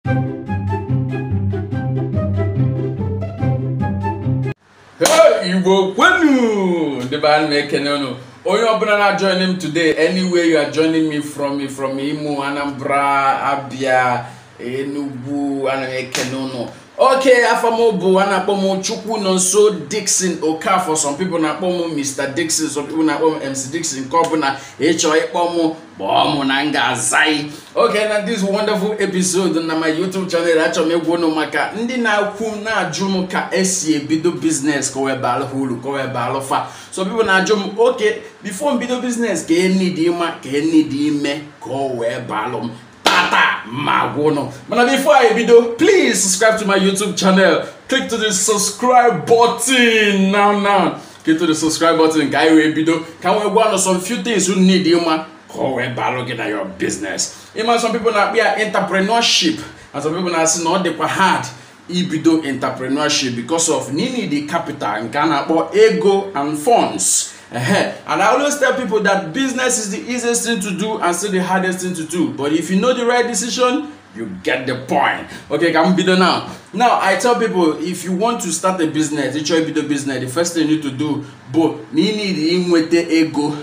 Hey, Igbo kwenu! Ndị be anyị na-ekene unu. Onye ọbụla na-join m today, anywhere you are joining me from Imo, Anambra, Abia, Enugu, ana m ekene unu. Okay, afa m bụ a na-akpọ m Chukwunonso Dixon Okafor. Some people na-akpọ m Mr. Dixon, some people na-akpọ m MC Dixon. Nke ọbụla ịchọ ịkpọ m, kpọọ m na m ga-aza gị. Okay, na this wonderful episode na my YouTube channel, achọrọ m ịgwa unu maka ndị na-akwu na-ajụ m ka esi ebido business ka o wee baalụ ha uru, ka o wee baalụ fa. So people na-ajụ m, okay, before m bido business, ka e need ịma, ka e need ime ka o wee baalụ m. Tata magwono. Mana before I bido, please subscribe to my YouTube channel. Click to the subscribe button now now. Click to the subscribe button ka anyị wee bido, ka m wee gwa unu some few things you need ịma ka o wee baalụ gị na your business. Ịma some people na-akpọ ya entrepreneurship, and some people na-asị na ọ dịkwa hard ibido entrepreneurship because of na you need the capital nke a na-akpọ ego and funds. And I always tell people that business is the easiest thing to do and still the hardest thing to do. But if you know the right decision, you get the point. Okay, ka m bido now. Now, I tell people, if you want to start a business, ịchọ ibido business, the first thing you need to do bụ na ị need inweta ego.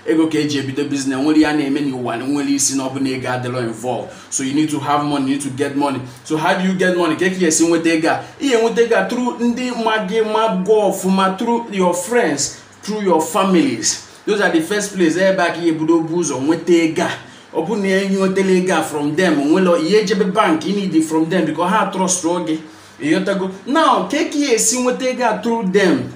Ego ka eji ebido business. Nwere ya na-eme n'ụwa na nwere isi na ọ bụ na ego adịrọ involved. So you need to have money, you need to get money. So how do you get money? Ka esi nweta ego a? Ihe nweta ego a through ndị ma gị ma gụọ ọfụma, through your friends, through your families. Those are the first place ebe a ka ihe ebido bu ụzọ nweta ego a. Ọ bụ na enyi nwetara ego a from them, nwere ihe ejebe bank, you need it from them because ha trust gị. Ịghọtago? Now, ka ka esi nweta ego a through them,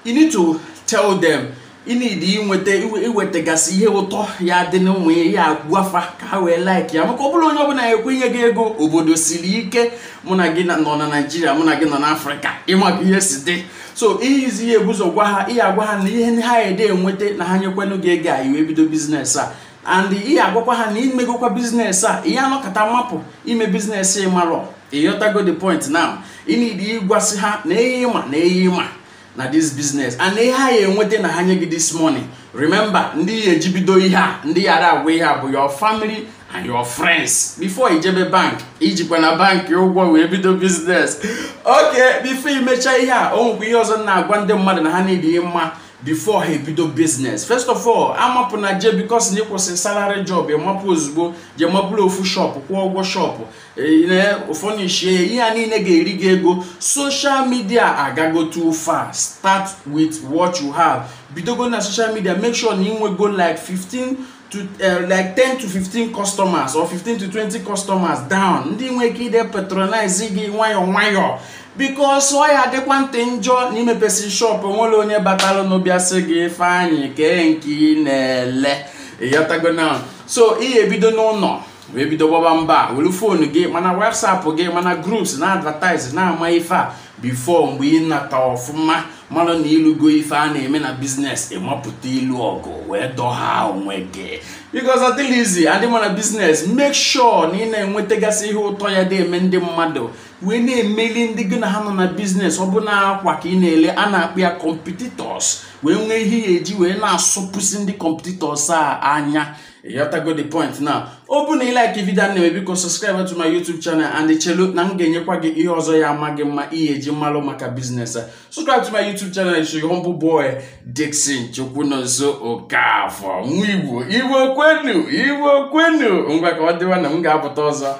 you need to tell them, you need inweta iwetagasị ihe ụtọ ya dị n'ụmụ ya agwafa ka ha wee like ya, maka ọ bụrụ onye ọbụla ekwenye gị ego. Obodo siri ike, mụ na gị nọ na Naịjirịa, mụ na gị nọ n'Afrịka, ịma ka ihe si dị. So ihe izi ihe ebuzo gwa ha, ihe agwa ha na ihe ha ede enweta na ha nyekwanụ gị ego a iwee bido business a. And ihe agwakwa ha na imegokwa business a, ihe anọkọta mapụ ime business ịmarọ. Ịghọtago the point now? You need ịgwasị ha na ihe ịma na ihe ịma na this business and ihe ha ya enweta na ha nye gị this money. Remember, ndị ya eji bido ihe a, ndị ya agwa ihe a bụ your family and your friends. Before ijebe bank, ijikwa na bank ụgwọ wee bido business. Okay, before imecha ihe a, o nwekwa ihe ọzọ na-agwa ndị mmadụ na ha need ịma before ha ebido business. First of all, amapụ na je because na ịkwụsị salary job, ịmapụ ozugbo je mapụrụ ofu shop, kwụọ ụgwọ shop, ụfọdụ ihe a niile ga-eri gị ego. Social media agago too far. Start with what you have. Bidogo na social media, make sure na ị nwego like 15 to like 10 to 15 customers or 15 to 20 customers down, ndị nwere ike ide patronize gị nwayọọ nwayọọ, because ọ ya adịkwa ntị njọ na imepesi shop nwere onye batalụ n'ụbịa sị gị, Ifeanyị, kee nke ị na-ele. Ịghọtago now? So ị ebido n'ụlọ wee bido gbaba mba, were phone gị, mana WhatsApp gị, mana groups na advertise na-ama ife a before mgbe ị nata ọfụma mara na ilugo ife a na-eme na business, ịmapụta ilu ọgụ wee dọha onwe gị, because ọ dịla easy adị mana business. Make sure na ị na-enwetagasị ihe ụtọ ya dị eme ndị mmadụ wee na-emeli ndị gị na ha nọ na business. Ọ bụ na akwa ka ị na-ele, a na-akpọ ya competitors, wee nwee ihe ya eji wee na-asọpụsị ndị competitors a anya. Ịghọtago the point now? Ọ bụ na ị like video na-eme, biko subscribe to my YouTube channel and chelu na m ga-enyekwa gị ihe ọzọ ya ama gị mma ihe eji mmalụ maka business a. Subscribe to my YouTube channel. It's your humble boy Dixon Chukwunonso Okafor. Nwa Igbo, Igbo kwenu, Igbo kwenu. Ngwa, ka ọ dịwa na m ga-apụta ọzọ.